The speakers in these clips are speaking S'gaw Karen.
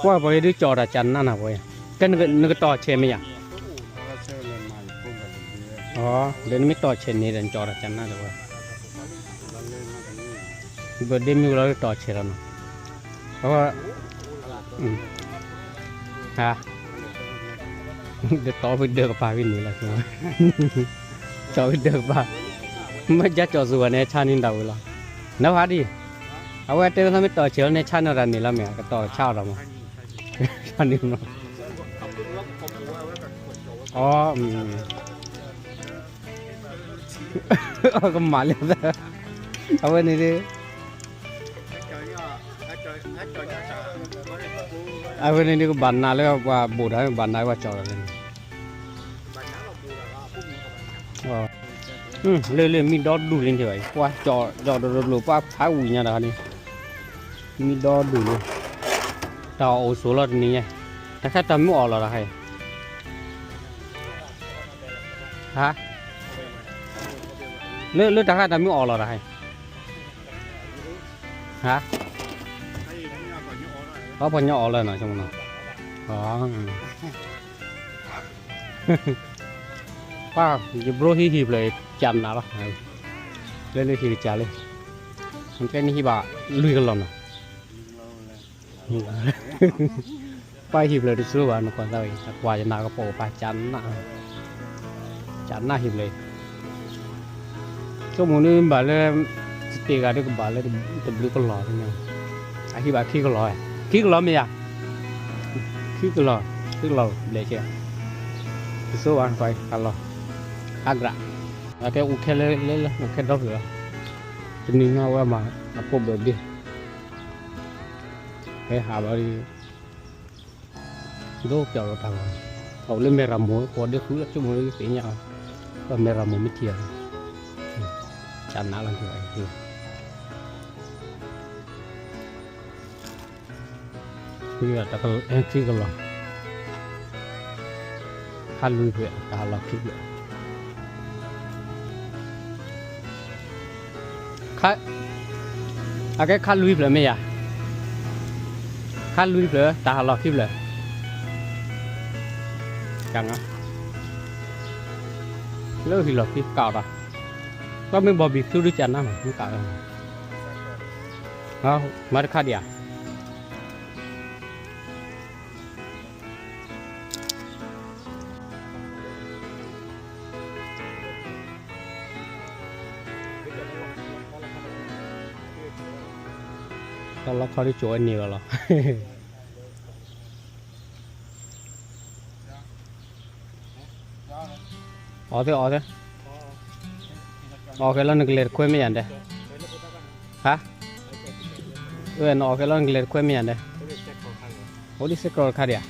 ကွၢ်ပှၤအံၤဒုးကၠီတၢ်ကၢ်နးနၤပှၤအံၤ, ကဲနကတီၢ်ဆဲးမ့ၢ်ယၤ, အ ဒီးနမ့ၢ်တီၢ်ဆဲးန့ၣ်ဒီးနကၠီတၢ်ကၢ်နးဒီးပှၤ, ဘၣ်ဒ့မ့ၢ်ဝဲလီၤတီၢ်ဆဲးလီၤနီၤ, အ ဒီးတီၢ်ဖုဒၢကပၤ ဖဲန့ၣ်လီၤ, ကၠီဖုဒၢကပၤ, မ့ၢ်ကၠီကၠီစူၤဝဲန့ၣ် ဆါန့ၢ်ဒၣ်ဝဲလီၤ, နဖးဒံး, အဝဲတဲဝဲသးမ့ၢ်တီၢ်ဆဲးလီၤန့ၣ် ဆါန့ၢ်တၢ်န့ၣ်လီၤမ့ၢ် ကတီၢ်ဆါအီၤဒီးမး, ဆါန့ၢ်မး, အ ကမၤလၢ, အဝဲန့ၣ်ဒ် အဝဲန့ၣ်ဒ်ကဘၣ်နးလၢပှၤဘိၣ်တၢ် ဘၣ်နးလၢပှၤကၠီလီၤန့ၣ်, လၢလၢမံဒီဒူၣ်လံန့ၣ်ဘၣ်, ပှၤကၠီကၠီတလိၤလိၤ ပှၤဖးဝံၤညါတၢ်န့ၣ်, မံဒီဒူၣ်လံ, တၢ်အီၣ်အိၣ်ဆိးလီၤတနံၤညါ, တၢ်ခါတၢ်မုၢ်အီၣ်လီၤတၢ်ခါအံၤ ဟါ, လၢ လၢတၢ်ခါတၢ်မုၢ်အီၣ်လီၤတၢ်ခါအံၤ, ဟါ, အီၣ်ပှၤညီအီၣ်လၢၤနီၤ ဆိကမိၣ်နီၤ, အ ပှၤ ယဘြိဟံၣ်ဟံၣ်ဖျၢၣ်ကၢ်နးလီၤ, လၢလၢဟံၣ်ကစၢ်လၢ, ကဲန့ၣ်ဟံၣ်ဘၣ်လွံၢ်ကလီၢ်နီၤ, ပှၤဟံၣ်ဖျၢၣ်တစိၤဘၣ် နကွၢ်သးဝဲ အကွၢ်ယနၢ်ကပီၤပှၤကၢ်နး, ကၢ်နးဟံၣ်ဖျၢၣ်, ဆိကမိၣ်န့ၣ်ဘၣ်လၢ တတ့ၢ်ဂၤဒ်ကဘၣ်လၢတဘျုးကလီၢ်, အဟံၣ်ဘၣ်ခံကလီၢ်, ခံကလီၢ်မ့ၢ်ယၤ, ခံကလီၢ်, ခံကလီၢ်ဘျဲၣ်ကဲ, တစိၤဘၣ်နကွၢ်အလီၢ်, အကြၢး, အကဲအိၣ်ခဲလၢ လၢ လၢ အိၣ်ခဲဒီဖျၢၣ်လီၤ, တနံၤညါဝဲမၤအဖိဘၢၣ်ဒ့ ဟဲဟးဘၣ်ဒ် ဒိပျီၢ်ဒီးတၢ်လီၢ်, အအိၣ်လၢမဲၢ်ရမိၢ် ကိးဒ့ဃုလၢဆိကမိၣ်လၢသ့ၣ်ညါ, ဒီးမဲၢ်ရမိၢ်မ့ၢ်ထံၣ်အီၤ, ကၢ်နးလီၤက့ၤဘၣ်အံၤ, တၢ်ကလီၢ် ခံကလီၢ်, ခါလွံၢ်ဖျၢၣ်တၢ်ဟးလီၢ်ခံဖျၢၣ် ခါ, အကဲခါလွံၢ်ဖျၢၣ်မ့ၢ်ယၤ, ခါလွံၢ်ဖျၢၣ် တၢ်ဟးလီၢ်ခံဖျၢၣ်, ကၢ်နး, လၢဟံၣ်လီၢ်ခံကၢ်အီၤတၢ်, ဘၣ်မ့ၢ်ဘီဘံၣ်သူဒုးကၢ်နးမး မ့ၢ်ကၢ်လီၤ, မၤတခါဒံးဧါ တၢ်လီၢ်ခီဒ်ကၠိဝဲန့ၣ်လီၤလီၤ, အီၣ်သ့အီၣ်သ့, အီၣ်ကဲလီၤနကလဲၤတခွဲမ့ၢ်ယၤဒဲး, ဟါ, နအီၣ်ကဲလီၤနကလဲၤတခွဲမ့ၢ်ယၤဒဲး, အိၣ်ဒ်စ့ၢ်ကီးတခါဒံး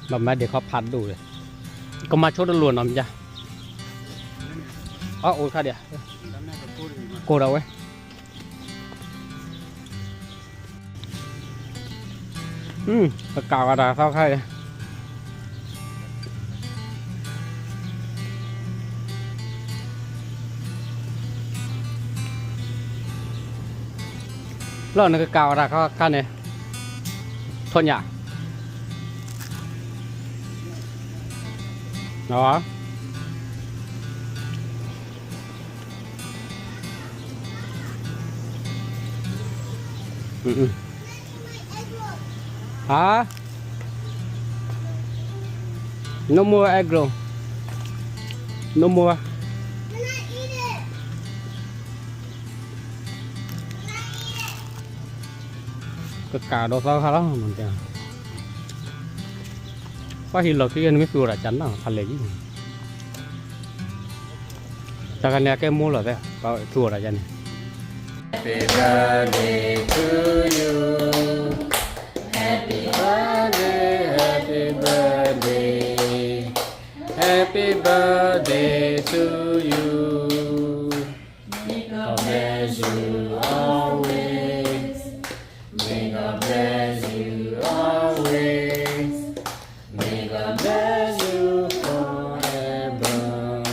ဧါ ဘၣ်မၤဒ့ၣ်ခီဖးဒိၣ်ဒီး, ကမၤဆိတလိၣ်နီတမံၤ, အအိၣ်တခါဒံးဧါ, ကိၢ်ဒီးဝဲ, ပကးဝဲဒၣ်သီခါအံၤ လီၤနကကးဝဲဒၣ်ခါခါန့ၣ်, ထိၣ်ညၣ်, ဟါ, no more egg roll, no more. ကကးဒီးသီခါလီၤ, ပှၤဟံၣ်လီၢ်ခံဂၤန့ၣ်မ့ၢ်သူၣ်ဝဲဒၣ်ကၢ်နးဖးလဲၢ်ယံၤ, တၢ်ဂၤန့ၣ်အကဲမိၢ်လီၤသဲ, ပှၤသူၣ်ဝဲဒၣ်ယၤန့ၣ် Happy birthday to you. Happy birthday, happy birthday. Happy birthday to you. May God bless you always. May God bless you always. May God bless you forever.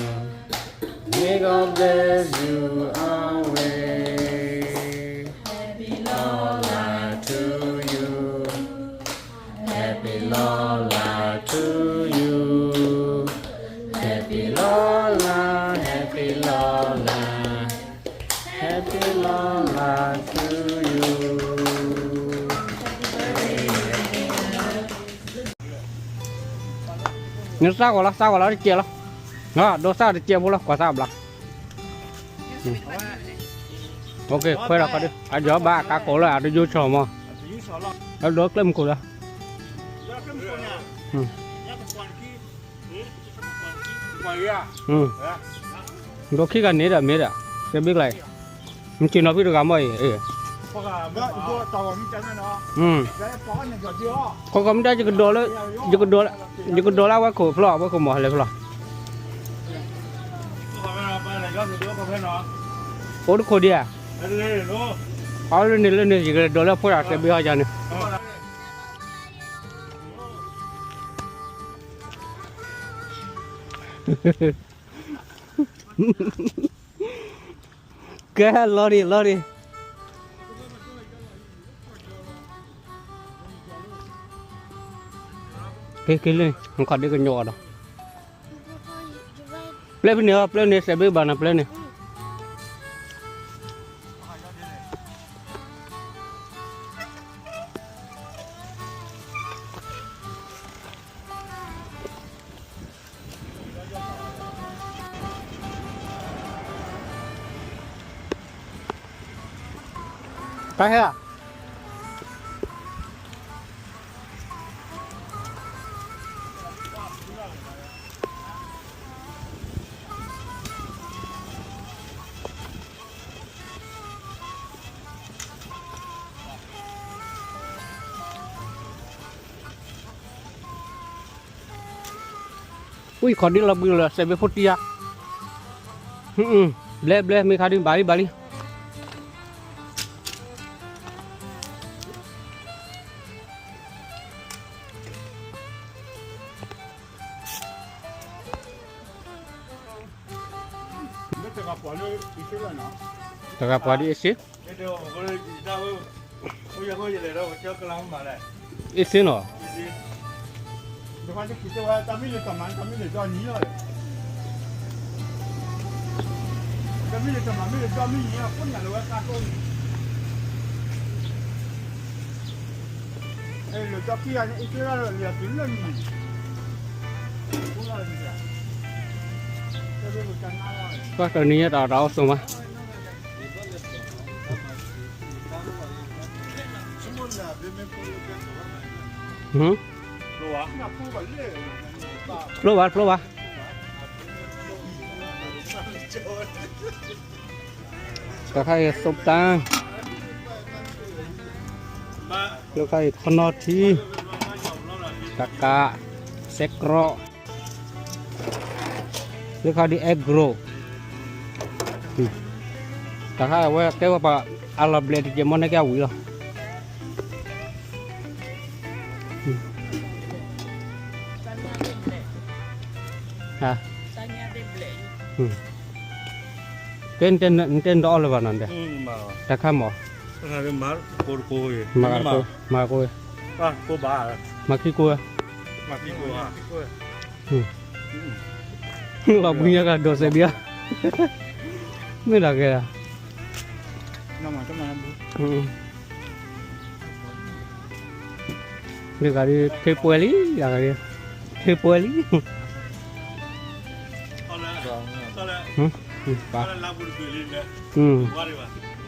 May God bless you always. နစၢ်ဂီၤလီၤ စၢ်ဂီၤလီၤတကဲလီၤ, ဒိးစၢ်တကဲဖိလီၤ ကွၢ်စၢ်ဘျါ, ခွဲးဒီးခီဒုး အယီၤဘၣ်ကါကိးလၢအတယိဆီမး, ဒိးကျဲမုၢ်ခိၣ်လၢ ဒိးခံဂၤန့ၣ်ဒီးမ့ၢ်ဒီး စဲးဘ့ၣ်ကျါအံၤ, မ့ၢ်က့ၤနီၤဖံတဂၤမ့ၢ်အံၤ, ခိကီၢ်မ့ၢ်တၢ်ယကဒိးလၢ, ယကဒိးလၢ, ယကဒိးလၢအဝဲခိၣ်ဖျီၣ် အဝဲခိၣ်မီၤလဲၤဖျီၣ်, အိၣ်တခိၣ်ဒံးဧါ, အီလၢန့ၣ်လၢန့ၣ် ယကဒိးလၢအဖိတၢ်စဲးဘ့ၣ်ဟီယၤန့ၣ် ကဲလီၤဒံးလီၤဒံး, က့ၤက့ၤလၢန့ၣ် နခီၣ်ဒ့ကညိးအီၤဒီး, ပျဲဖဲန့ၣ်အီၤ ပျဲန့ၣ် စဲးဘ့ၣ်ဘၣ်နၤပျဲန့ၣ် တၢ်ဟဲဧါ. အူခီၣ်ဒ့လီၤဘှံးလီၤ စဲးဘ့ၣ်ဖိတံၢ်ဧါ, ဘျဲဘျဲ မ့ၢ်ခါဒုး ဘၣ်လံဘၣ်လံ. တဂၤပှၤဒ်အ့ၣ်စ့, အ့ၣ်စ့နီၤ. ဘၣ်တနံၤညါတၢ်တၢ်အိၣ်ဆိးမး, ဖျိဘၣ်ဖျိဘၣ်. တၢ်ခါအံၤ ส้มตำ, တၢ်ခါအံၤ ခီနီထံ, တၢ်ကး, စဲးကြီ, လၢခါဒ် egg roll, တၢ်ခါအဝဲကဲဝဲပှၤအလီၤဘျဲးတကဲမီၢ်န့ၢ်ကဲအဝံၤလီၤ. တဲနတဲနဒီးအီၣ်လၢၤဘၣ်နီၤ, တၢ်ခါမီၢ်, မၤကိ, မၤခိကိ, လီၤဘှံးညါကဒီးစဲးဘ့ၣ်ဧါ, မ့ၢ်ဒၣ်ကဲဒၣ် ဒ်ဂၤဒ် ထ့ပှဲၤလံ, ဒ်ဂၤဒ် ထ့ပှဲၤလံ, ပှၤ,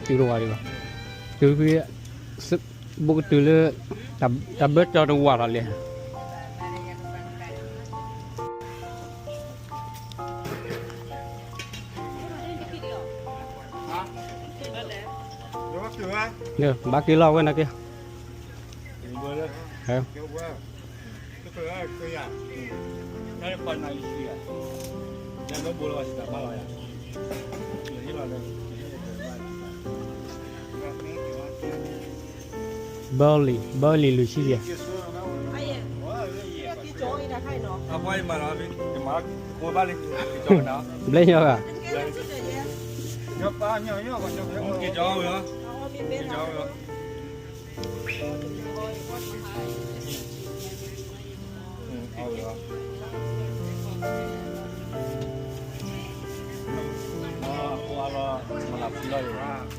တုၤတဝၤဒံးဘၣ်, တုၤဖဲ ဘိကတုၤလၢ တၢ်ဘၢကၠီတဝၤလီၤလဲၣ်. ဘၣ်က့ၤလီၤဝဲနာ်က့, ဘၣ်လံ, ဘၣ်လံ လူၤဆံယဲၢ်, ဘျဲၣ်ညီဂၤ အ လီၤ, မလၤဖံလီၤ, ဟါ, အီ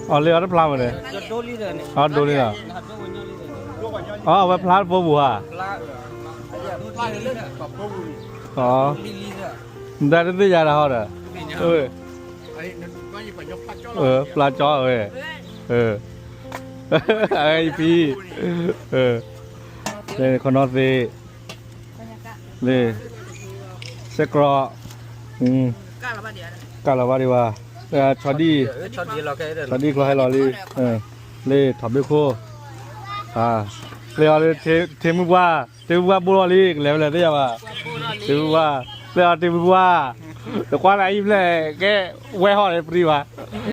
ၤလ့အီၤတဖျါမးန့ၣ်, အီၤဒိလံလီၤ, အီၤအဝဲဖျါတဖိပူၤဧါ, အီၤ, မတၤတသ့ၣ်ညါတၢ်ဟီဒီး, ဖျါကၠီဝဲ, အဖံ, ခီနီသ့, လၢ, စဲးကြီ, ကၢ်လီၤဘၣ်ဒံးဘၣ်, ဆီဒံၣ်, ဆီဒံၣ်ကျီဟဲလီၤလံ, လၢထီၣ်ဘ့ၣ်ခိၣ်, လၢအီၤလၢ, ထံမုၢ်ပှၢ်, ထံမုၢ်ပှၢ်ဘိလီၤလံ ကလဲၤဖဲလဲၣ်သ့ၣ်ညါဘၣ်, ထံမုၢ်ပှၢ်, လၢအီၤထံမုၢ်ပှၢ်, တကွၢ်လၢအံၤဖျဲၣ်, ကဲ, ဝဲဟီၣ်န့ၣ်ပရံဘၣ်